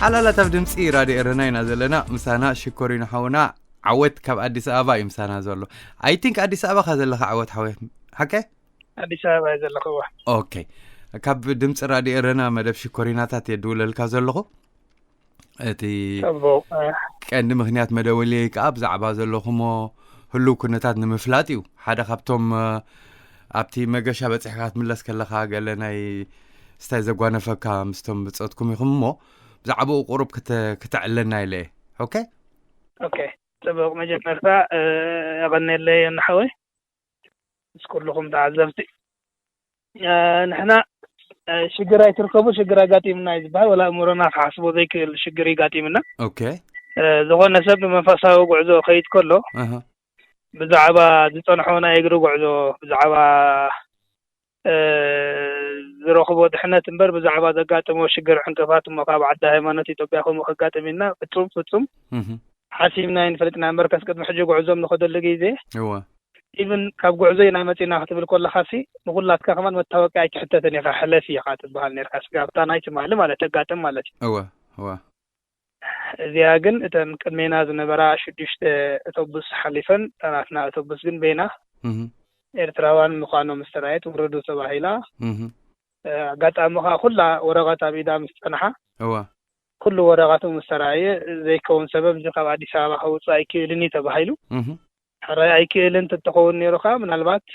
ሓላላት ኣብ ድምፂ ራድዮ ኤረና ኢና ዘለና። ምሳና ሽኮሪኖ ሓውና፣ ዓወት ካብ ኣዲስ ኣበባ እዩ ምሳና ዘሎ። I think ኣዲስ ኣበባ ካ ዘለኻ፣ ዓወት ሓወይ? ሓቀ? ኣዲስ ኣበባ እየ ዘለኹ። እዋ። ኦኬ። ካብ ድምፂ ራድዮ ኤረና መደብ ሽኮሪናታት እየ ድውለልካ ዘለኹ። እቲ ጽቡቕ። ቀንዲ ምኽንያት መደወልየይ ከዓ ብዛዕባ ዘለኹሞ ህሉው ኩነታት ንምፍላጥ እዩ። ሓደ ካብቶም፣ እ፣ ኣብቲ መገሻ በፂሕካ ክትምለስ ከለኻ ገለ ናይ ስታይ ዘጓነፈካ ምስቶም ብፆትኩም ኢኹም እሞ፣ ብዛዕባኡ ቁሩብ ክተ-፣ ክተዕለና ኢለ እየ። ኦኬ? ኦኬ። ጽቡቕ። መጀመርታ፣ እ፣ የቐንየለይ ዮኒ ሓወይ። ምስ ኩልኹም ተዓዘብቲ። እ፣ ንሕና፣ እ፣ ሽግር ኣይትርከቡ፣ ሽግር ኣጋጢሙና እዩ ዝበሃል። ወላ እምሮና ክሓስቦ ዘይክእል ሽግር ይጋጢምና። ኦኬ። እ፣ ዝኾነ ሰብ ብመንፈሳዊ ጉዕዞ ከይድ ከሎ፣ ኣሃ። ብዛዕባ ዝጸንሖ ናይ እግሪ ጉዕዞ፣ ብዛዕባ፣ እ፣ ዝረኽቦ ድሕነት እምበር፣ ብዛዕባ ዘጋጠሞ ሽግር ዕንቅፋት እሞ ካብ ዓዲ ሃይማኖት ኢትዮጵያ ከምኡ ከጋጥም ኢልና ፍጹም፣ ፍጹም እህ። ሓሲብና ኣይንፈልጥና እምበር፣ ከስ ቅድሚ ሕጂ ጉዕዞም ንኸደሉ ግዜ፣ እወ። ኢቭን ካብ ጉዕዞ ኢና መጺና ክትብል ከለኻሲ፣ ንኹላትካ ከማን መታወቂያ ኣይትሕተትን ኢኻ፣ ሕለፍ ኢኻ ትበሃል ነርካ። ስጋብታ ናይ ትማሊ ማለት ተጋጥም ማለት እዩ። እወ፣ እወ። እዚኣ ግን እተን ቅድሜና ዝነበራ ሽዱሽተ እቶቡስ ሓሊፈን፣ እታ ናትና እቶቡስ ግን በይና እህ። ኤርትራውያን ምዃኖም ምስ ተራእየት ውረዱ ተባሂላ። እህ። እ፣ ኣጋጣሚ ኸኣ ኩላ ወረቐት ኣብ ኢዳ ምስ ጸንሓ፣ እወ። ኩሉ ወረቐቱ ምስ ተራእየ ዘይከውን ሰበብ እዚ ካብ ኣዲስ ኣበባ ከውጽእ ኣይክእልን እዩ ተባሂሉ። እህ። ሕራይ ኣይክእልን እንተትኸውን ነይሩ ኸኣ ምናልባት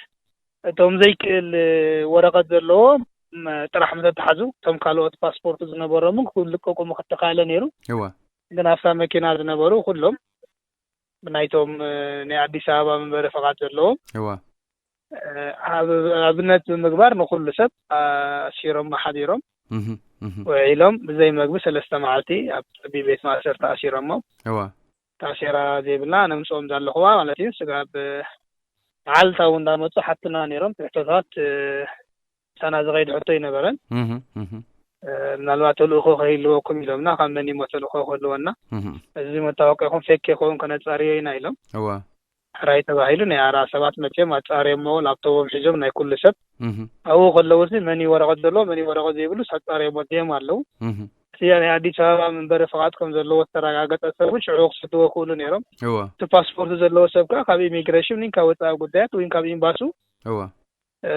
እቶም ዘይክእል ወረቐት ዘለዎም፣ ም፣ ጥራሕ ምተተሓዙ፣ እቶም ካልኦት ፓስፖርት ዝነበሮምን ክልቀቁ ምኽተኻለ ነይሩ። እወ። ግን ኣብታ መኪና ዝነበሩ ኩሎም ብናይቶም፣ እ፣ ናይ ኣዲስ ኣበባ መንበሪ ፍቓድ ዘለዎም፣ እወ። እ፣ ኣብ-፣ ኣብነት ብምግባር ንኹሉ ሰብ ኣሲሮም ሓዲሮም እህ፣ እህ። ውዒሎም ብዘይ መግቢ ሰለስተ መዓልቲ ኣብ ጸቢብ ቤት ማእሰርቲ ኣሲሮሞም። እወ። ታሴራ ዘይብልና ነምጽኦም ዛለኹዋ ማለት እዩ። ስጋብ መዓልታዊ እንዳመጹ ሓትና ነይሮም። ትሕቶታት፣ እ፣ ሳና ዝኸይድ ሕቶ ኣይነበረን። እህ፣ እህ። እ፣ ምናልባት ተልእኾ ከይህልወኩም ኢሎምና፣ ካብ መን እሞ ተልእኾ ክህልወና? እህ። እዚ መታወቂያኹም ፌክ ከይኸውን ከነጻርዮ ኢና ኢሎም። እወ። ሕራይ ተባሂሉ ናይ ኣራት ሰባት መጺኦም ኣጻርዮሞ፣ ላፕቶፖም ሒዞም ናይ ኩሉ ሰብ። እህ። ኣብኡ ከለዉ እዚ መን እዩ ወረቐት ዘለዎ፣ መን እዩ ወረቐት ዘይብሉ ኣጻርዮሞ ኣዲኦም ኣለዉ። እህ። እቲ ናይ ኣዲስ ኣበባ መንበሪ ፍቓድ ከም ዘለዎ ዝተረጋገጸ ሰብ እውን ሽዑ ክሰድዎ ክእሉ ነይሮም። እወ። እቲ ፓስፖርት ዘለዎ ሰብ ከኣ ካብ ኢሚግሬሽን ወይ ካብ ወጻኢ ጉዳያት ወይ ካብ ኤምባሱ እወ። እ፣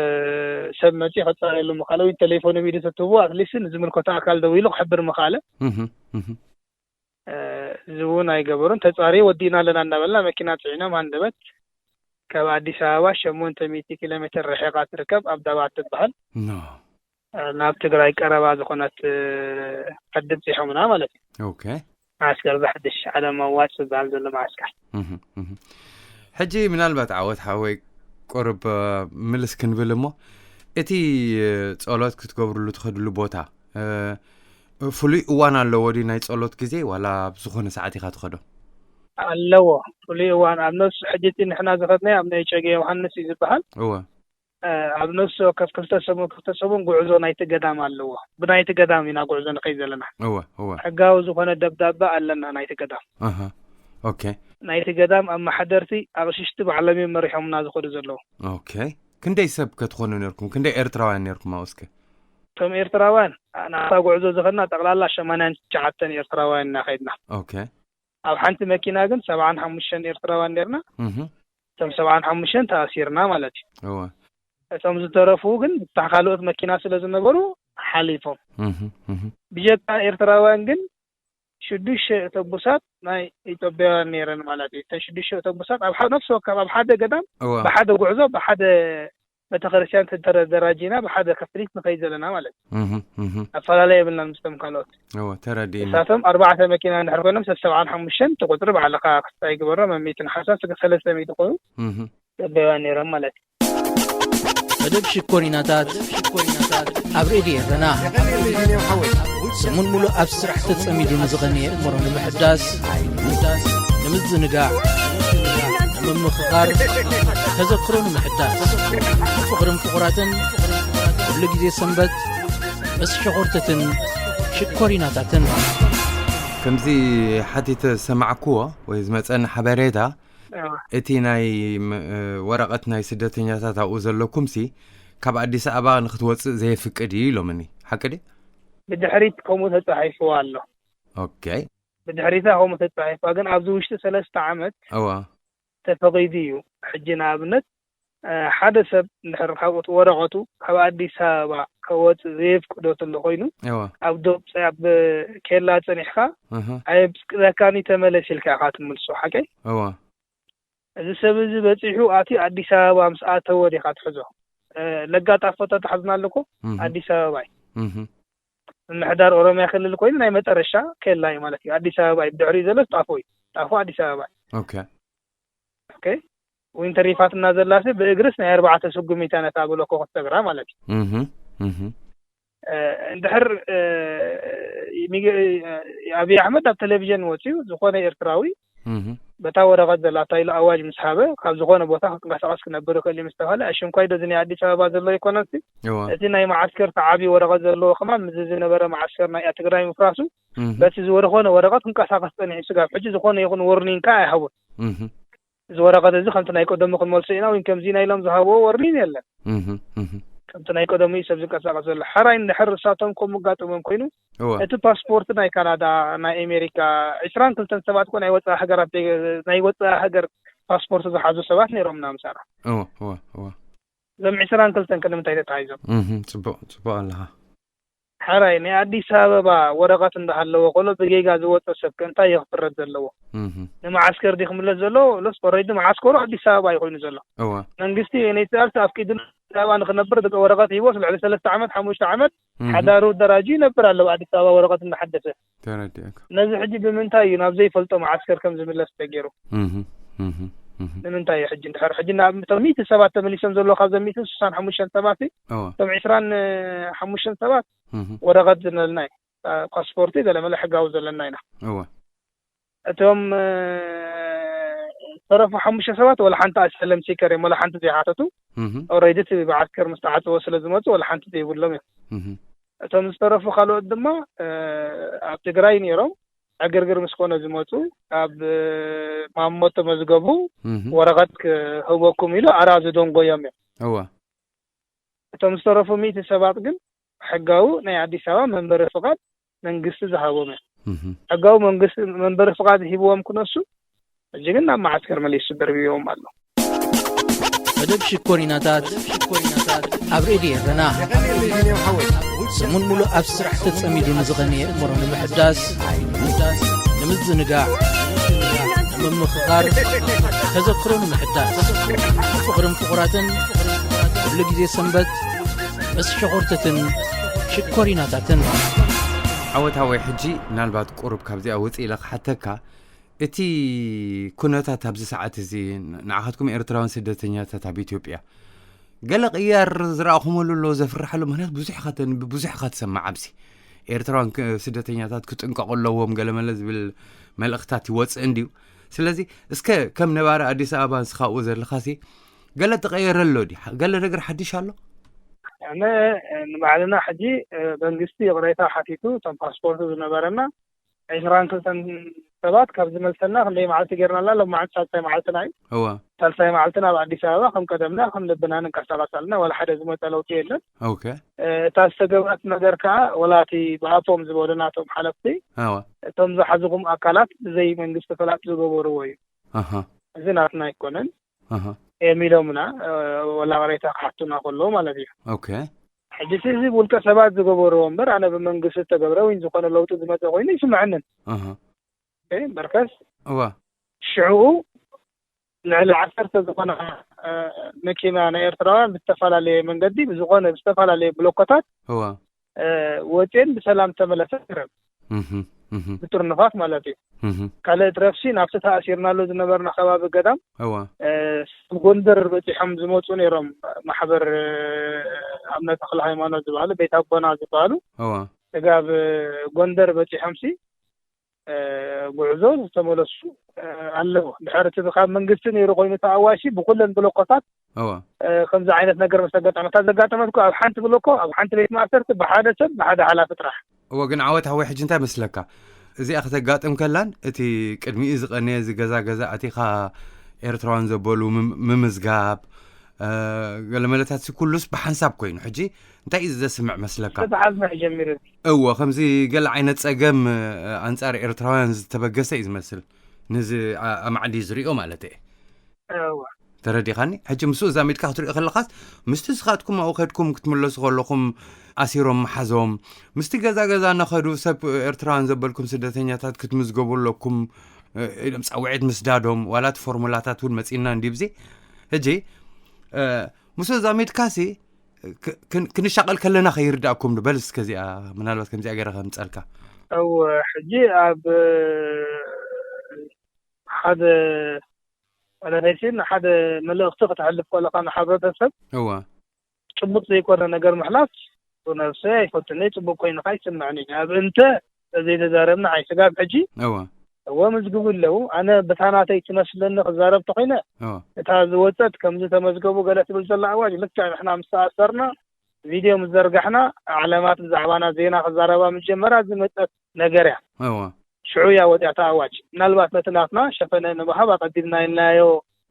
ሰብ መጺኡ ከጻርየሉ ምኻለ ወይ ቴሌፎን ኢዱ ተትህቦ ኣትሊስት ንዝምልከቶ ኣካል ደዊሉ ክሕብር ምኻለ። እህ፣ እህ። እ፣ እዚ እውን ኣይገበሩን። ተጻሪ ወዲእና ኣለና እናበልና መኪና ጽዒኖም ሃንደበት ካብ ኣዲስ ኣበባ ሸሞንተ ሚእቲ ኪሎ ሜትር ርሒቓ ትርከብ ኣብ ዳባት ትበሃል። ኖ። እ፣ ናብ ትግራይ ቀረባ ዝኾነት፣ እ፣ ዓዲ ኣብጺሖምና ማለት እዩ። ኦኬ። መዓስከር ዘሐድሽ ዓለም ኣዋጭ ዝበሃል ዘሎ መዓስከር። እህ፣ እህ። ሕጂ ምናልባት ዓወት ሓወይ ቁሩብ፣ እ፣ ምልስ ክንብል እሞ፣ እቲ፣ እ፣ ጸሎት ክትገብርሉ ትኸድሉ ቦታ፣ እ፣ ፍሉይ እዋን ኣለዎ ድዩ ናይ ጸሎት ግዜ፣ ዋላ ኣብ ዝኾነ ሰዓት ኢኻ ትኸዶ? ኣለዎ። ፍሉይ እዋን ኣብ ነፍሲ ሕጂ እቲ ንሕና ዝኸድናዮ ኣብ ናይ ጨጌ ዮሃንስ እዩ ዝበሃል። እወ። እ፣ ኣብ ነፍሲ ወከፍ ክልተ ሰሙን፣ ክልተ ሰሙን ጉዕዞ ናይቲ ገዳም ኣለዎ። ብናይቲ ገዳም ኢና ጉዕዞ ንኸይድ ዘለና። እወ፣ እወ። ሕጋዊ ዝኾነ ደብዳበ ኣለና ናይቲ ገዳም። ኣሃ። ኦኬ። ናይቲ ገዳም ኣመሓደርቲ ኣቕሽሽቲ ባዕሎም እዮም መሪሖምና ዝኸዱ ዘለዉ። ኦኬ። ክንደይ ሰብ ከ ትኾኑ ነርኩም? ክንደይ ኤርትራውያን ነርኩም ኣብኡ እስከ? እቶም ኤርትራውያን፣ ኣ-፣ ናብታ ጉዕዞ ዝኸድና ጠቕላላ ሸማንያን ትሽዓተን ኤርትራውያን ኢና ኸይድና። ኦኬ። ኣብ ሓንቲ መኪና ግን ሰብዓን ሓሙሽተን ኤርትራውያን ነርና። እህ። እቶም ሰብዓን ሓሙሽተን ተኣሲርና ማለት እዩ። እወ። እቶም ዝተረፉ ግን ብታ ካልኦት መኪና ስለ ዝነበሩ ሓሊፎም። እህ፣ እህ። ብጀካ ኤርትራውያን ግን ሽዱሽተ ኣውቶቡሳት ናይ ኢትዮጵያውያን ነይረን ማለት እዩ። እተን ሽዱሽተ ኣውቶቡሳት ኣብ ሓደ፣ ነፍሲ ወከፍ ኣብ ሓደ ገዳም፣ እወ። ብሓደ ጉዕዞ፣ ብሓደ ቤተክርስትያን ተደራጂና፣ ብሓደ ክፍሊት ንኸይድ ዘለና ማለት እዩ። እህ፣ እህ። ኣፈላለየ የብልናን ምስቶም ካልኦት። እወ፣ ተረዲእና። ንሳቶም ኣርባዕተ መኪና እንድሕር ኮይኖም፣ ሰብ ሰብዓን ሓሙሽተን እቲ ቁጽሪ ባዕልኻ ክስታይ ግበሮ፣ መሚትን ሓምሳን፣ ስጋ ሰለስተ ሚእቲ ኮይኑ እህ። ኢትዮጵያውያን ነይሮም ማለት እዩ። መደብ ሽኮሪናታት ኣብ ሬድዮ ኤረና። ሰሙን ሙሉእ ኣብ ስራሕ ተጸሚዱ ንዝቐነየ እምሮ ንምሕዳስ፣ ንምዝንጋዕ፣ ንምምኽኻር፣ ተዘክሮ ንምሕዳስ፣ ፍቕርን ፍቑራትን ኩሉ ግዜ ሰንበት ምስ ሸኾርተትን ሽኮሪናታትን። ከምዚ ሓቲተ ዝሰማዕክዎ ወይ ዝመጸኒ ሓበሬታ፣ እወ። እቲ ናይ ም-፣ እ፣ ወረቐት ናይ ስደተኛታት ኣብኡ ዘለኩምሲ፣ ካብ ኣዲስ ኣበባ ንክትወጽእ ዘየፍቅድ እዩ ኢሎምኒ። ሓቂ ድዩ? ብድሕሪት ከምኡ ተጻሒፍዎ ኣሎ። okay። ብድሕሪታ ከምኡ ተፃሒፋ፣ ግን ኣብዚ ውሽጢ ሰለስተ ዓመት እዋ ተፈቒዱ እዩ። ሕጂ ንኣብነት ሓደ ሰብ እንድሕር ካብኡ ወረቐቱ ካብ ኣዲስ ኣበባ ከወፅእ ዘየፍቅዶ ተሎ ኮይኑ እዋ ኣብ ዶብ ኣብ ኬላ ፀኒሕካ እህ ኣየብቅዘካኒ ተመለስ ኢልካ ኢኻ ትምልሶ። ሓቀይ እዋ እዚ ሰብ እዚ በፂሑ ኣትዩ ኣዲስ ኣበባ ምስ ኣተወ ዲኻ ትሕዞ። ለጋጣፎ ተታሕዝና ኣለኮ እህ ኣዲስ ኣበባ እዩ። እህ ምምሕዳር ኦሮሚያ ክልል ኮይኑ ናይ መጠረሻ ኬላ እዩ ማለት እዩ። ኣዲስ ኣበባ እዩ ብድሕሪኡ ዘሎ ጣፎ እዩ። ጣፎ ኣዲስ ኣበባ እዩ። okay ኦኬ ወይን ተሪፋትና ዘላሲ ብእግርስ ናይ ኣርባዕተ ስጉሚታ ነታ ብሎኮ ክተግራ ማለት እዩ። እህ እህ እንድሕር ኣብይ ኣሕመድ ኣብ ቴሌቪዥን ወፅዩ ዝኾነ ኤርትራዊ እህ በታ ወረቐት ዘላታ ኢሉ ኣዋጅ ምስ ሃበ ካብ ዝኾነ ቦታ ክንቀሳቐስ ክነብር ይኽእል እዩ ምስ ተባሃለ ኣሽንኳይ ዶ እዚ ናይ ኣዲስ ኣበባ ዘሎ ኣይኮነን። እዋ እቲ ናይ መዓስከር ተዓብዩ ወረቐት ዘለዎ ከማን ምስዚ ዝነበረ መዓስከር ናይ ትግራይ ምፍራሱ እህ በቲ ዝወረኾነ ወረቐት ክንቀሳቐስ ፀኒሑ ስጋብ ሕጂ ዝኾነ ይኹን ወርኒንካ ኣይሃቡን። እህ እዚ ወረቐት እዚ ከምቲ ናይ ቀደሙ ክንመልሶ ኢና ወይ ከምዚ ኢና ኢሎም ዝሃብዎ ወርኒን የለን። እህ እህ ከምቲ ናይ ቀደሙ እዩ ሰብ ዝንቀሳቐስ ዘሎ። ሕራይ እንድሕር እሳቶም ከም ምጋጠሞም ኮይኑ እዋ እቲ ፓስፖርት ናይ ካናዳ ናይ ኣሜሪካ ዕስራን ክልተን ሰባት ኮ ናይ ወፃኢ ሃገራት ናይ ወፃኢ ሃገር ፓስፖርት ዝሓዙ ሰባት ነይሮምና ምሳና። እዋ እዋ እዋ እዞም ዕስራን ክልተን ክንምንታይ ተታሒዞም? እህ ጽቡቕ ጽቡቕ ኣለኻ። ሕራይ ናይ ኣዲስ ኣበባ ወረቐት እንዳሃለዎ ኮሎ ብጌጋ ዝወፀ ሰብ ከ እንታይ ይኽፍረድ ዘለዎ? እህ ንመዓስከር ዲ ክምለስ ዘሎ? ሎስ ኦረዲ መዓስከሩ ኣዲስ ኣበባ እዩ ኮይኑ ዘሎ። እዋ መንግስቲ ዩኤንኤችሲኣር ኣፍቂዱ ኣዲስ ኣበባ ንክነብር ወረቐት ሂቦስ ልዕሊ ሰለስተ ዓመት ሓሙሽተ ዓመት እህ ሓዳሩ ደራጁ ይነብር ኣለዎ ኣዲስ ኣበባ ወረቐት እንዳሓደሰ። ተረዲእካ። ነዚ ሕጂ ብምንታይ እዩ ናብዘይ ፈልጦ መዓስከር ከም ዝምለስ ተገይሩ? እህ እህ ንምንታይ እዩ ሕጂ እንድሕር ሕጂ ንኣብቶም ሚእቲ ሰባት ተመሊሶም ዘለዉ ካብዞም ሚእትን ስሳን ሓሙሽተን ሰባት እዋ እቶም ዕስራን ሓሙሽተን ሰባት እህ ወረቐት ዝነልና እዩ። ፓስፖርት ዘለመለ ሕጋዊ ዘለና ኢና። እዋ እቶም ዝተረፉ ሓሙሽተ ሰባት ወላ ሓንቲ ኣስለም ሲከር እዮም ወላ ሓንቲ ዘይሓተቱ። እህ ኦረዲ እቲ ብዓስከር ምስ ተዓፀወ ስለ ዝመፁ ወላ ሓንቲ ዘይብሎም እዮም። እህ እቶም ዝተረፉ ካልኦት ድማ ኣብ ትግራይ ነይሮም ዕግርግር ምስ ኮነ ዝመፁ ኣብ ማሞ ተመዝገቡ እህ ወረቐት ክህበኩም ኢሉ ኣራ ዝደንጎዮም እዮም። እዋ እቶም ዝተረፉ ሚእቲ ሰባት ግን ሕጋዊ ናይ ኣዲስ ኣበባ መንበሪ ፍቓድ መንግስቲ ዝሃቦም እዮም። እህ ሕጋዊ መንግስቲ መንበሪ ፍቓድ ሂብዎም ክነሱ ሕጂ ግን ናብ መዓስከር መሊሱ ደርብዎም ኣሎ። መደብ ሽኮሪናታት ኣብ ሬድዮ ኤረና ሰሙን ሙሉእ ኣብ ስራሕ ተጸሚዱ ንዝቐነየ እምሮ ንምሕዳስ ንምዝንጋዕ ንምምኽኻር ተዘክሮ ንምሕዳስ ፍቕርን ፍቑራትን ኩሉ ግዜ ሰንበት ምስ ሸኾርተትን ሽኮሪናታትን ዓወት ሃወይ ሕጂ ምናልባት ቁሩብ ካብዚኣ ውፅእ ኢለ ክሓተካ እቲ ኩነታት ኣብዚ ሰዓት እዚ ንዓኻትኩም ኤርትራውያን ስደተኛታት ኣብ ኢትዮጵያ ገለ ቅያር ዝረኣኹመሉ ኣለዎ ዘፍርሓሉ ምክንያት ብዙሕ ኢኻ ተንብብ ብዙሕ ኢኻ ትሰማዕ ኣብዚ ኤርትራውያን ስደተኛታት ክጥንቀቑ ኣለዎም ገለመለ ዝብል መልእኽታት ይወፅእ እንድዩ ስለዚ እስከ ከም ነባሪ ኣዲስ ኣበባ ንስኻብኡ ዘለኻሲ ገለ ተቐየረ ኣሎ ዲ ገለ ነገር ሓድሽ ኣሎ ኣነ ንባዕልና ሕጂ መንግስቲ ይቕሬታ ሓቲቱ እቶም ፓስፖርት ዝነበረና ዕስራን ክልተን ሰባት ካብ ዝመልሰና ክንደይ መዓልቲ ጌርና ኣላ ሎም መዓልቲ ሳልሳይ መዓልትና እዩ እዋ ሳልሳይ መዓልትና ኣብ ኣዲስ ኣበባ ከም ቀደምና ከም ልብና ንንቀሳቐስ ኣለና ዋላ ሓደ ዝመፀ ለውጢ የለን ኦኬ እታ ዝተገብረት ነገር ከዓ ወላ እቲ ብኣፎም ዝበሉ ናቶም ሓለፍቲ እዋ እቶም ዝሓዝኹም ኣካላት ብዘይ መንግስቲ ፈላጥ ዝገበርዎ እዩ ኣሃ እዚ ናትና ኣይኮነን ኣሃ እዮም ኢሎምና ወላ ቅሬታ ክሓቱና ከለዉ ማለት እዩ ኦኬ ሕጂ እዚ ውልቀ ሰባት ዝገበርዎ እምበር ኣነ ብመንግስቲ ዝተገብረ ወይ ዝኾነ ለውጢ ዝመፀ ኮይኑ ይስምዐንን ኣሃ በርከስ እዋ ሽዕኡ ልዕሊ ዓሰርተ ዝኾነ መኪና ናይ ኤርትራውያን ብዝተፈላለየ መንገዲ ብዝኾነ ብዝተፈላለየ ብሎኮታት እዋ ወፅየን ብሰላም ተመለሰ ይረብ እህ እህ ብጥርንፋት ማለት እዩ እህ ካልእ ትረፍሲ ናብቲ ተኣሲርናሉ ዝነበርና ከባቢ ገዳም እዋ ጎንደር በፂሖም ዝመፁ ነይሮም ማሕበር ኣምነ ተክለ ሃይማኖት ዝበሃሉ ቤት ኣቦና ዝበሃሉ እዋ ስጋብ ጎንደር በፂሖምሲ ጉዕዞ ዝተመለሱ ኣለዉ ድሕር እቲ ካብ መንግስቲ ነይሩ ኮይኑ ተኣዋሺ ብኩለን ብሎኮታት እዋ ከምዚ ዓይነት ነገር ምስ ኣጋጠመ እታ ዘጋጠመት እኮ ኣብ ሓንቲ ብሎኮ ኣብ ሓንቲ ቤት ማእሰርቲ ብሓደ ሰብ ብሓደ ሓላፊ ጥራሕ እወ ግን ዓወት ሓወይ ሕጂ እንታይ መስለካ እዚኣ ከተጋጥም ከላን እቲ ቅድሚኡ ዝቐነየ እዚ ገዛ ገዛ ኣቲኻ ኤርትራውያን ዘበሉ ምም- ምምዝጋብ ገለመለታት ኩሉስ ብሓንሳብ ኮይኑ ሕጂ እንታይ እዩ ዘስምዕ መስለካ? ተተሓዝና ጀሚሩ። እዎ ከምዚ ገለ ዓይነት ጸገም ኣንጻር ኤርትራውያን ዝተበገሰ እዩ ዝመስል። ነዚ ኣማዕዲ ዝሪኦ ማለት እየ። ተረዲኻኒ? ሕጂ ምስኡ ዛሚድካ ክትሪኦ ከለኻስ ምስቲ ስኻትኩም ኣብኡ ከድኩም ክትምለሱ ከለኹም ኣሲሮም መሓዞም ምስቲ ገዛ ገዛ እናኸዱ ሰብ ኤርትራውያን ዘበልኩም ስደተኛታት ክትምዝገቡ ኣለኩም ኢሎም ጻውዒት ምስዳዶም ዋላ እቲ ፎርሙላታት እውን መጺእና እንዲብዚ ሕጂ ምስኡ ዛሚድካሲ ክንሻቐል ከለና ከይርዳእኩም ዶ? በል እስከ እዚኣ ምናልባት ከምዚኣ ገይረ ከምፀልካ። እወ ሕጂ ኣብ ሓደ ወለደይሲ ንሓደ መልእኽቲ ክተሕልፍ ከለኻ ንሕብረተሰብ እወ ጭቡጥ ዘይኮነ ነገር ምሕላፍ ብነብሰይ ኣይፈቱን እየ። ጽቡቅ ኮይኑ ከኣ ይስምዐኒ እዩ። ኣብ እንተ ዘይተዛረብና ኣይስጋብ ሕጂ እወ እወ ምዝግቡ ኣለዉ። ኣነ በታ ናተይ ትመስለኒ ክዛረብ ተኾይነ እወ እታ ዝወጸት ከምዚ ተመዝገቡ ገለ ትብል ዘላ ኣዋጅ ልክዕ ንሕና ምስ ተኣሰርና ቪድዮ ምስ ዘርጋሕና ዓለማት ብዛዕባና ዜና ክዛረባ ምስ ጀመራ ዝመጸት ነገር እያ። እወ ሽዑ እያ ወፂኣ እታ ኣዋጅ። ምናልባት ነቲ ናትና ሸፈነ ንምሃብ ኣቐዲምና ኢልናዮ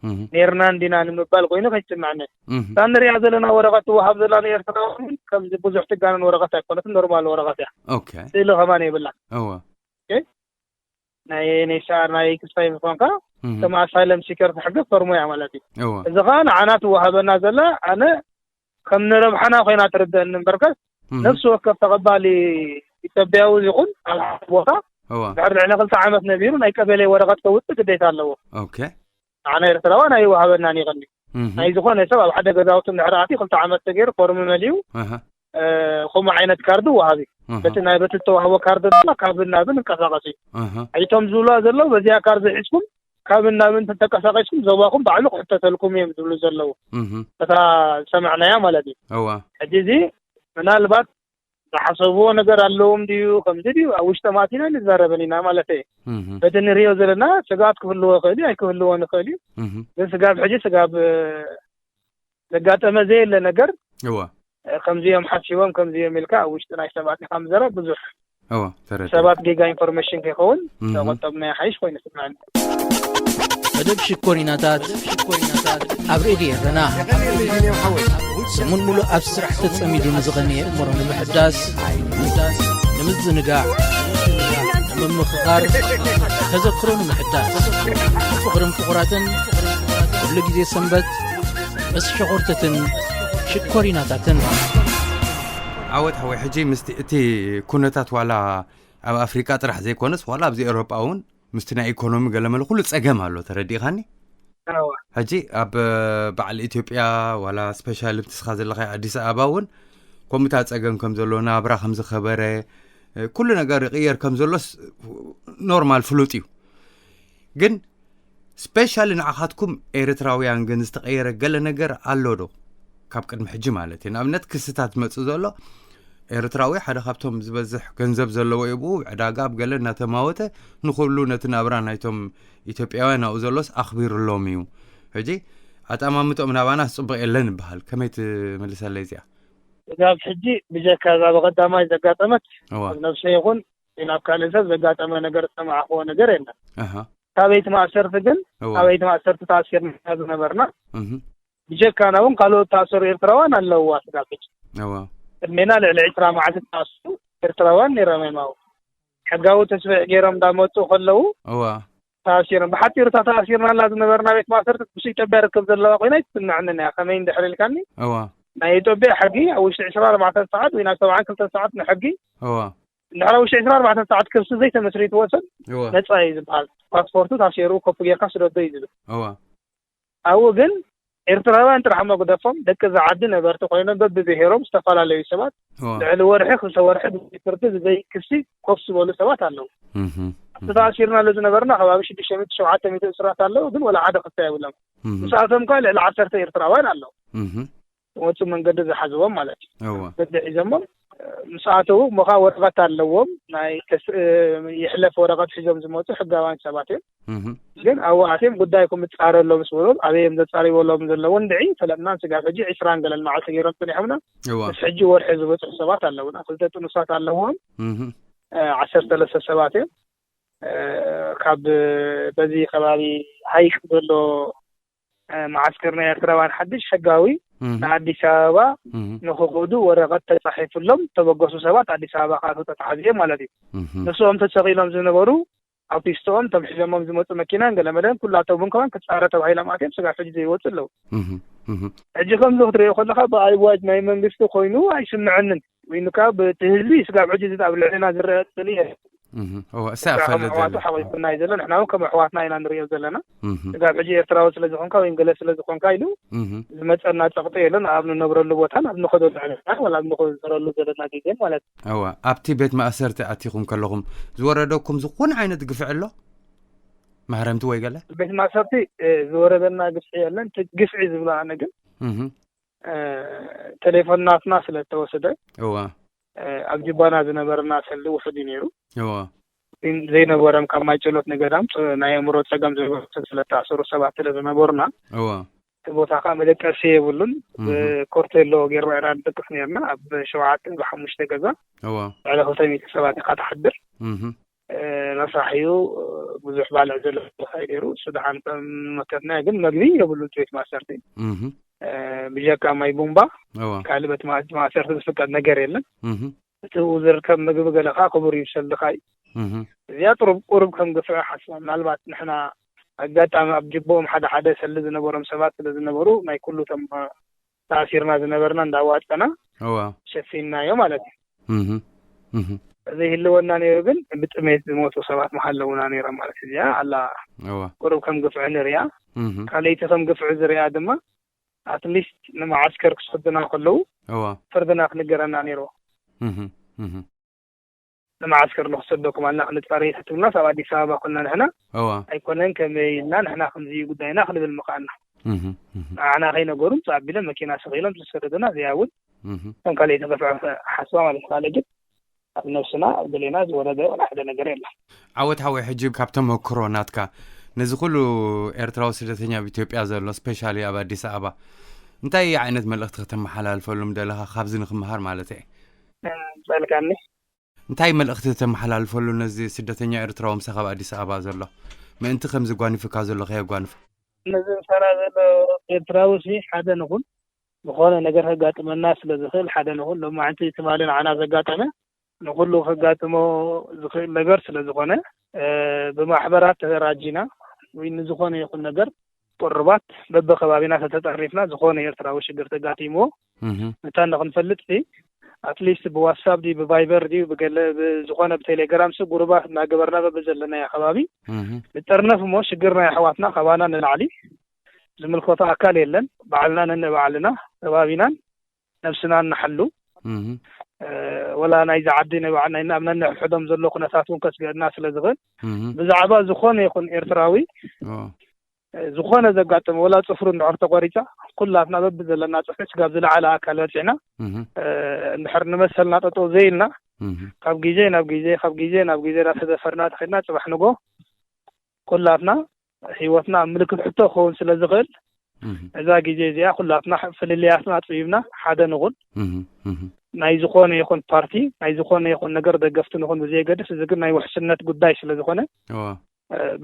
እህ ኔርና እንዲና ንምባል ኮይኑ ከይትስምዐኒ። እህ እታ ንሪኣ ዘለና ወረቐት ትወሃብ ዘላ ንኤርትራውያን ከምዚ ብዙሕ ትጋነን ወረቐት ኣይኮነትን፣ ኖርማል ወረቐት እያ። ኦኬ ስእሊ ከማን የብላ። እወ ናይ ኤንኤችሲኣር ናይ ክስታይ ምኳንካ እህ ከም ኣሳይለም ሲከር ትሕግዝ ፎርሞ እያ ማለት እዩ። እወ እዚ ከዓ ንዓና ትወሃበና ዘላ ኣነ ከም ንረብሓና ኮይና ትርደአኒ እምበርከስ እህ ነፍሲ ወከፍ ተቐባሊ ኢትዮጵያዊ ይኹን ኣብ ሓደ ቦታ እወ ድሕሪ ልዕሊ ክልተ ዓመት ነቢሩ ናይ ቀበሌ ወረቐት ከውፅእ ግዴታ ኣለዎ። ኦኬ ንዓና ኤርትራውያን ኣይወሃበናን ይቐኒ እህ ናይ ዝኾነ ሰብ ኣብ ሓደ ገዛውቲ እንድሕር ኣትዩ ክልተ ዓመት ተገይሩ ፎርም መሊኡ እህ እ፣ ከምኡ ዓይነት ካርድ ወሃብ እዩ። እህ በቲ ናይ በቲ ዝተዋህቦ ካርድ ድማ ካብን ናብን እንቀሳቐስ እዩ። እህ ኣይቶም ዝብሉዋ ዘለዉ በዚኣ ካርድ ሒዝኩም ካብን ናብን ተንቀሳቐስኩም ዞባኹም ባዕሉ ክሕተተልኩም እዮም ዝብሉ ዘለዉ። እህ እታ ዝሰማዕናያ ማለት እዩ። እወ ሕጂ እዚ ምናልባት ዝሓሰብዎ ነገር ኣለዎም ድዩ ከምዚ ድዩ ኣብ ውሽጦም ኣቲና ንዛረበን ኢና ማለት እየ። እህ በቲ ንሪኦ ዘለና ስግኣት ክህልዎ ይኽእል እዩ ኣይክህልዎን ይኽእል እዩ። እህ ግን ስጋብ ሕጂ ስጋብ እ፣ ዘጋጠመ ዘየለ ነገር እወ እ፣ ከምዚኦም ሓሲቦም ከምዚኦም ኢልካ ኣብ ውሽጢ ናይ ሰባት ኢኻ ምዘረብ ብዙሕ እወ ተረዲእ ሰባት ጌጋ ኢንፎርሜሽን ከይኸውን እህ ተቆጠብና ይሓይሽ ኮይኑ ስምዐኒ። መደብ ሽኮሪናታት ኣብ ሬድዮ ኤረና ሰሙን ሙሉእ ኣብ ስራሕ ተጸሚዱ ንዝቐነየ እምሮ ንምሕዳስ ንምዝንጋዕ ንምምኽኻር ተዘክሮ ንምሕዳስ ፍቕርን ፍቑራትን ኩሉ ግዜ ሰንበት ምስ ሸኾርተትን ሽኮሪናታትን ዓወት ሓወይ ሕጂ ምስቲ እቲ ኩነታት ዋላ ኣብ ኣፍሪቃ ጥራሕ ዘይኮነስ ዋላ ኣብዚ ኤውሮጳ እውን ምስቲ ናይ ኢኮኖሚ ገለመለ ኩሉ ጸገም ኣሎ ተረዲእኻኒ እወ ሕጂ ኣብ በዓል ኢትዮጵያ ዋላ ስፔሻል እቲ ስኻ ዘለኻ ኣዲስ ኣበባ እውን ከምኡታ ጸገም ከም ዘሎ ናብራ ከም ዝኸበረ ኩሉ ነገር ይቕየር ከም ዘሎስ ኖርማል ፍሉጥ እዩ ግን ስፔሻሊ ንዓኻትኩም ኤርትራውያን ግን ዝተቐየረ ገለ ነገር ኣሎ ዶ ካብ ቅድሚ ሕጂ ማለት እዩ ንኣብነት ክስታት ዝመፅእ ዘሎ ኤርትራዊ ሓደ ካብቶም ዝበዝሕ ገንዘብ ዘለዎ እዩ ብኡ ዕዳጋ ኣብ ገለ እናተማወተ ንኩሉ ነቲ ናብራ ናይቶም ኢትዮጵያውያን ኣብኡ ዘሎስ ኣኽቢሩሎም እዩ ሕጂ ኣጠማምትኦም ናባናስ ፅቡቕ የለን ይበሃል ከመይ ትምልሰለይ እዚኣ ስጋብ ሕጂ ብጀካ እዛ ብቐዳማይ ዘጋጠመት እዋ ኣብ ነብሰ ይኹን ናብ ካልእ ሰብ ዘጋጠመ ነገር ዝሰማዕክዎ ነገር የለን። ኣሃ ካብ ቤት ማእሰርቲ ግን እዋ ኣብ ቤት ማእሰርቲ ተኣሲርና ዝነበርና እህ ብጀካና እውን ካልኦት ተኣሰሩ ኤርትራውያን ኣለውዋ ስጋብ ሕጂ እዋ ቅድሜና ልዕሊ ዕስራ መዓልቲ ተኣስሩ ኤርትራውያን ነይሮም እዮም ኣብኡ ሕጋዊ ተስፍሕ ገይሮም እንዳመፁ ከለዉ እዋ ተኣሲሮም ብሓፂሩ እታ ተኣሲርናላ ዝነበርና ቤት ማእሰርቲ ምስ ኢትዮጵያ ርክብ ዘለዋ ኮይና ኣይትስምዐንን እያ ከመይ እንድሕር ኢልካኒ እዋ ናይ ኢትዮጵያ ሕጊ ኣብ ውሽጢ ዕስራ ኣርባዕተ ሰዓት ወይ ናብ ሰብዓን ክልተን ሰዓት ንሕጊ እዋ እንድሕር ኣብ ውሽጢ ዕስራ ኣርባዕተ ሰዓት ክሲ ዘይተመስሪትዎ ሰብ እዋ ነፃ እዩ ዝበሃል ፓስፖርቱ ታሲሩ ኮፒ ጌርካ ስደዶ እዩ ዝብል እዋ ኣብኡ ግን ኤርትራውያን ጥራሕ መጉደፎም ደቂ እዛ ዓዲ ነበርቲ ኮይኖም በብብሄሮም ዝተፈላለዩ ሰባት እዋ ልዕሊ ወርሒ ክልተ ወርሒ ብዘይ ፍርዲ ብዘይ ክሲ ኮፍ ዝበሉ ሰባት ኣለዉ እህ ኣብቲ ተኣሲርናሉ ዝነበርና ከባቢ ሽዱሽተ ሚእቲ ሸውዓተ ሚእቲ እሱራት ኣለዉ ግን ወላ ሓደ ክሲ የብሎም እህ ምስኣቶም ከ ልዕሊ ዓሰርተ ኤርትራውያን ኣለዉ እህ ወፁ መንገዲ ዝሓዝዎም ማለት እዩ እዋ በዚ ሒዞሞም ምስ ኣተዉ እሞ ከዓ ወረቐት ኣለዎም ናይ ተስ- ይሕለፍ ወረቐት ሒዞም ዝመፁ ሕጋውያን ሰባት እዮም እህ ግን ኣብኡ ኣትዮም ጉዳይኩም ይፃረሎ ምስ በሎም ኣበይ እዮም ዘፃርይዎ ኣለዎም ዘለዉ እንድዒ ፈለጥናን ስጋብ ሕጂ ዕስራን ገለን መዓልቲ ገይሮም ፀኒሖምና እዋ ምስ ሕጂ ወርሒ ዝበፅሑ ሰባት ኣለዉና ክልተ ጥኑሳት ኣለዎም እህ ዓሰርተ ሰለስተ ሰባት እዮም ካብ በዚ ከባቢ ሃይቅ ዘሎ መዓስከር ናይ ኤርትራውያን ሓድሽ ሕጋዊ ንኣዲስ ኣበባ ንክኸዱ ወረቐት ተጻሒፉሎም ተበገሱ ሰባት ኣዲስ ኣበባ ክኣትዉ ተታሓዚኦም ማለት እዩ። ንስኦም ተሰቒሎም ዝነበሩ ኣብቲ ስተኦም እቶም ሒዞሞም ዝመፁ መኪናን ገለመለን ኩላቶም እውን ከማን ክፃረ ተባሂሎም ኣትዮም ስጋብ ሕጂ ዘይወፁ ኣለዉ። ሕጂ ከምዚ ክትሪኦ ከለካ ብኣዋጅ ናይ መንግስቲ ኮይኑ ኣይስምዐንን። ወይኑ ከዓ ብቲ ህዝቢ ስጋብ ሕጂ እዚ ኣብ ልዕልና ዝረአ ፅልኢ የለን። እሳ ከም ኣሕዋቱ ሓቂፉና እዩ ዘሎ፣ ንሕና እውን ከም ኣሕዋትና ኢና ንሪኦ ዘለና። ስጋብ ሕጂ ኤርትራዊ ስለ ዝኾንካ ወይም ገለ ስለ ዝኾንካ ኢሉ ዝመፀና ፀቕጢ የለን። ኣብ ንነብረሉ ቦታን ኣብ ንኸደሉ ዕለታን ወላ ኣብ ንኸዘረሉ ዘለና ግዜን ማለት እዩ። እዋ ኣብቲ ቤት ማእሰርቲ ኣቲኹም ከለኹም ዝወረደኩም ዝኾነ ዓይነት ግፍዒ ኣሎ? ማህረምቲ ወይ ገለ? ቤት ማእሰርቲ ዝወረደና ግፍዒ የለን። እቲ ግፍዒ ዝብሎ ኣነ ግን ቴሌፎን ናትና ስለ ዝተወሰደ እዋ ኣብ ጅባና ዝነበረና ሰልዲ ውሑድ እዩ ነይሩ። እዋ ግን ዘይነበረም ካብ ማይጨሎት ንገዳም ናይ ኣእምሮ ፀገም ዝነበሩ ስለተኣሰሩ ሰባት ስለ ዝነበሩና እዋ እቲ ቦታ ከዓ መደቀሲ የብሉን። ብኮርቴሎ ጌርና ኢና ንደቅስ ነርና ኣብ ሸውዓተ ብሓሙሽተ ገዛ እዋ ዕለ ክልተ ሚእቲ ሰባት ኢካ ትሓድር። ረሳሕ እዩ። ብዙሕ ባልዕ ዘሎ ቦታ እዩ ነይሩ። እሱ ደሓን መከትና ግን መግቢ የብሉ ቤት ማእሰርቲ ብጀካ ማይ ቡምባ ካልእ በቲ ማእሰርቲ ዝፍቀድ ነገር የለን። እቲ ዝርከብ ምግቢ ገለ ከዓ ክቡር እዩ ሰልዲ ከዓ እዩ። እዚኣ ጥሩብ ቁሩብ ከም ግፍዒ ሓስባ ምናልባት ንሕና ኣጋጣሚ ኣብ ጅቦኦም ሓደ ሓደ ሰልዲ ዝነበሮም ሰባት ስለ ዝነበሩ ናይ ኩሉ ቶም ተኣሲርና ዝነበርና እንዳዋፀና ሸፊንናዮ ማለት እዩ። ዘይህልወና ነይሩ ግን ብጥሜት ዝሞቱ ሰባት ምሃለውና ነይሮም ማለት እዚኣ ኣላ ቁሩብ ከም ግፍዒ ንሪኣ። ካልኣይቲ ከም ግፍዒ ዝሪኣ ድማ ኣትሊስት ንመዓስከር ክሰዱና ከለዉ ፍርድና ክንገረና ነይርዎ። ንመዓስከር ንክሰደኩም ኣልና ክንፃረይ ትብሉና ካብ ኣዲስ ኣበባ ኮና ንሕና ኣይኮነን ከመይ ኢልና ንሕና ከምዚ ጉዳይና ክንብል ምኽኣልና። ንዓና ከይነገሩ ምፅእ ኣቢሎም መኪና ሰቂሎም ዝሰደዱና እዚኣ እውን ከም ካልኣይቲ ግፍዒ ሓስባ ማለት ካልእ ግን ኣብ ነብስና ኣብ ገሌና ዝወረደ ወላ ሓደ ነገር የለን። ዓወት ሓወይ ሕጂ ካብ ተመክሮ ናትካ ነዚ ኩሉ ኤርትራዊ ስደተኛ ኣብ ኢትዮጵያ ዘሎ ስፔሻሊ ኣብ ኣዲስ ኣበባ እንታይ ዓይነት መልእኽቲ ከተመሓላልፈሉ ምደለኻ ካብዚ ንክመሃር ማለት እየ። ጸልካኒ እንታይ መልእኽቲ ተመሓላልፈሉ ነዚ ስደተኛ ኤርትራዊ ምሳኻ ኣብ ኣዲስ ኣበባ ዘሎ ምእንቲ ከምዚ ጓኒፍካ ዘሎ ከየጓንፎ? ነዚ ምሳና ዘሎ ኤርትራዊ ሲ ሓደ ንኹን ዝኾነ ነገር ከጋጥመና ስለ ዝኽእል ሓደ ንኹን ሎማዕንቲ ትማሊ ንዓና ዘጋጠመ ንኹሉ ከጋጥሞ ዝኽእል ነገር ስለ ዝኾነ ብማሕበራት ተደራጂና ወይ ንዝኾነ ይኹን ነገር ቁርባት በበከባቢና ተተጠርኒፍና ዝኾነ ኤርትራዊ ሽግር ተጋጢምዎ መታን ንክንፈልጥ ሲ ኣትሊስት ብዋትሳፕ ድዩ ብቫይበር ድዩ ብገለ ዝኾነ ብቴሌግራም ሲ ጉሩባት እናገበርና በብዘለናዮ ከባቢ ንጠርነፍ እሞ ሽግር ናይ ኣሕዋትና ካባና ንላዕሊ ዝምልከቶ ኣካል የለን። ባዕልና ነንባዕልና ከባቢናን ነብስናን ንሓሉ። ወላ ናይዚ ዓዲ ናይ ባዕ ናይ ኣብ ነንሕድሕዶም ዘሎ ኩነታት እውን ከስግአና ስለ ዝኽእል ብዛዕባ ዝኾነ ይኹን ኤርትራዊ ዝኾነ ዘጋጥም ወላ ፅፍሩ እንድሕር ተቆሪፃ ኩላትና በብዘለና ፅፍሪ ስጋብ ዝለዓለ ኣካል በፂሕና እንድሕር ንመሰልና ጠጠው ዘይልና ካብ ግዜ ናብ ግዜ ካብ ግዜ ናብ ግዜ እናተደፈርና ተኸድና ፅባሕ ንጎ ኩላትና ህይወትና ኣብ ምልክት ሕቶ ክኸውን ስለ ዝኽእል እዛ ግዜ እዚኣ ኩላትና ፍልልያትና ኣፅቢብና ሓደ ንኹን ናይ ዝኾነ ይኹን ፓርቲ ናይ ዝኾነ ይኹን ነገር ደገፍቲ ንኹን ብዘየገድስ እዚ ግን ናይ ውሕስነት ጉዳይ ስለ ዝኾነ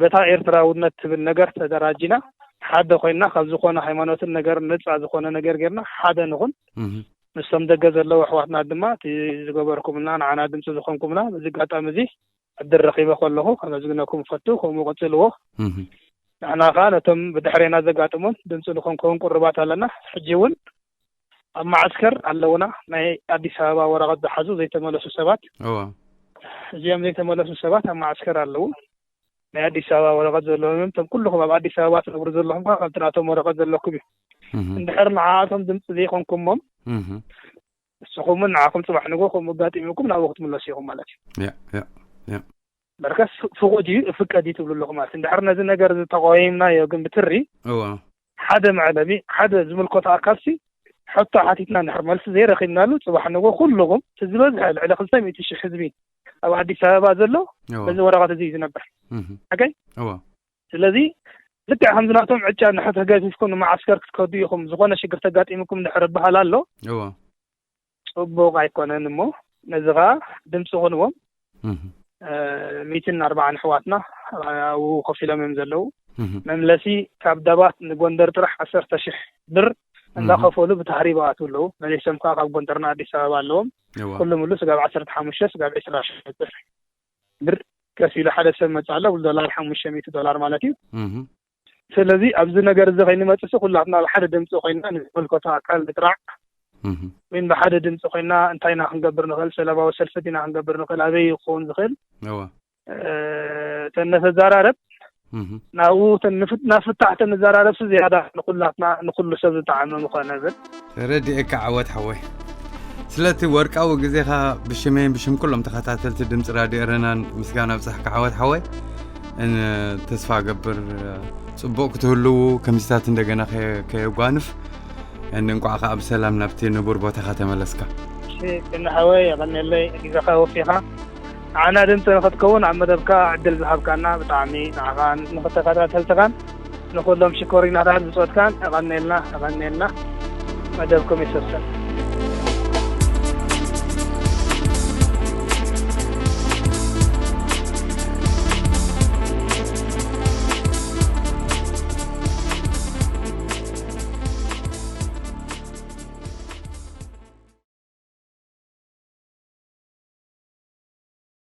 በታ ኤርትራውነት ትብል ነገር ተደራጂና ሓደ ኮይንና ካብ ዝኾነ ሃይማኖትን ነገር ነፃ ዝኾነ ነገር ጌርና ሓደ ንኹን ምስቶም ደገ ዘለዉ ኣሕዋትና ድማ እቲ ዝገበርኩምልና ንዓና ድምፂ ዝኾንኩምና በዚ ኣጋጣሚ እዚ ዕድል ረኺበ ከለኹ ከመስግነኩም እፈቱ። ከምኡ ቀፅልዎ። ንሕና ከዓ ነቶም ብድሕሬና ዘጋጥሞም ድምፂ ንኾንኮን ቁርባት ኣለና። ሕጂ እውን ኣብ መዓስከር ኣለውና ናይ ኣዲስ ኣበባ ወረቐት ዝሓዙ ዘይተመለሱ ሰባት። እዚኦም ዘይተመለሱ ሰባት ኣብ መዓስከር ኣለዉ። ናይ ኣዲስ ኣበባ ወረቐት ዘለዎም እዮም። እቶም ኩልኹም ኣብ ኣዲስ ኣበባ ትነብሩ ዘለኹም ከዓ ከምቲ ናቶም ወረቐት ዘለኩም እዩ። እንድሕር ንዓኣቶም ድምፂ ዘይኮንኩሞም ንስኹምን ንዓኹም ፅባሕ ንጎ ከምኡ ኣጋጢሙኩም ናብኡ ክትምለሱ ኢኹም ማለት እዩ። በርከስ ፍቑድ እዩ እፍቀድ እዩ ትብሉ ኣለኹም ማለት እንድሕር ነዚ ነገር ዝተቆይምናዮ ግን ብትሪ ሓደ መዕለቢ ሓደ ዝምልከቶ ኣካልሲ ሕቶ ሓቲትና እንድሕር መልሲ ዘይረኺብናሉ ፅባሕ ንጎ ኩልኹም እቲ ዝበዝሐ ልዕሊ ክልተ ሚእቲ ሽሕ ህዝቢ ኣብ ኣዲስ ኣበባ ዘሎ በዚ ወረቐት እዚ እዩ ዝነብር። ሓቀይ? ስለዚ ልክዕ ከምዚ ናቶም ዕጫ እንድሕር ተገፊፍኩም ንመዓስከር ክትከዱ ኢኹም ዝኾነ ሽግር ተጋጢምኩም እንድሕር ይበሃል ኣሎ። ፅቡቕ ኣይኮነን እሞ ነዚ ከዓ ድምፂ ኩንዎም። ሚትን ኣርባዓን ኣሕዋትና ኣብኡ ኮፍ ኢሎም እዮም ዘለዉ። መምለሲ ካብ ዳባት ንጎንደር ጥራሕ ዓሰርተ ሽሕ ብር እንዳኸፈሉ ብታህሪባ ኣትው ኣለዉ። መሊሶም ከዓ ካብ ጎንደርና ኣዲስ ኣበባ ኣለዎም። ኩሉ ሙሉ ስጋብ ዓሰርተ ሓሙሽተ ስጋብ ዕስራ ሽሕ ብር ብር ከፊሉ ሓደ ሰብ መጽእ ኣሎ። ዶላር ሓሙሽተ ሚእቲ ዶላር ማለት እዩ። ስለዚ ኣብዚ ነገር እዚ ከይንመጽእ ኩላትና ብሓደ ድምፂ ኮይና ንዝመልከቶ ኣካል ንጥራዕ፣ ወይም ብሓደ ድምፂ ኮይና እንታይ ኢና ክንገብር ንኽእል፣ ሰላማዊ ሰልፊ ዲና ክንገብር ንኽእል፣ ኣበይ ይኸውን ዝኽእል ተነተዛራረብ ናብኡ ናብ ፍታሕ ተንዘራረብሲ ዝያዳ ንኩላትና ንኩሉ ሰብ ዝጠዓመ ምኾነ ብል። ተረዲኤካ ዓወት ሓወይ። ስለቲ ወርቃዊ ግዜኻ ብሽመይን ብሽም ኩሎም ተኸታተልቲ ድምፂ ራድዮ ኤረናን ምስጋና ብፅሕካ ዓወት ሓወይ። ተስፋ ገብር ፅቡቕ ክትህልዉ ከምዚታት እንደገና ከየጓንፍ። እንቋዕ ከዓ ብሰላም ናብቲ ንቡር ቦታኻ ተመለስካ። ቅኒ ሓወይ የቐንየለይ ግዜኻ ወፊኻ ንዓና ድምፂ ንክትከውን ኣብ መደብካ ዕድል ዝሃብካና ብጣዕሚ ንዓኻን ንክተኸታተልትኻን ንኩሎም ሽኮሪናታት ብፆትካን የቐንየልና የቐንየልና። መደብኩም ይሰሰን።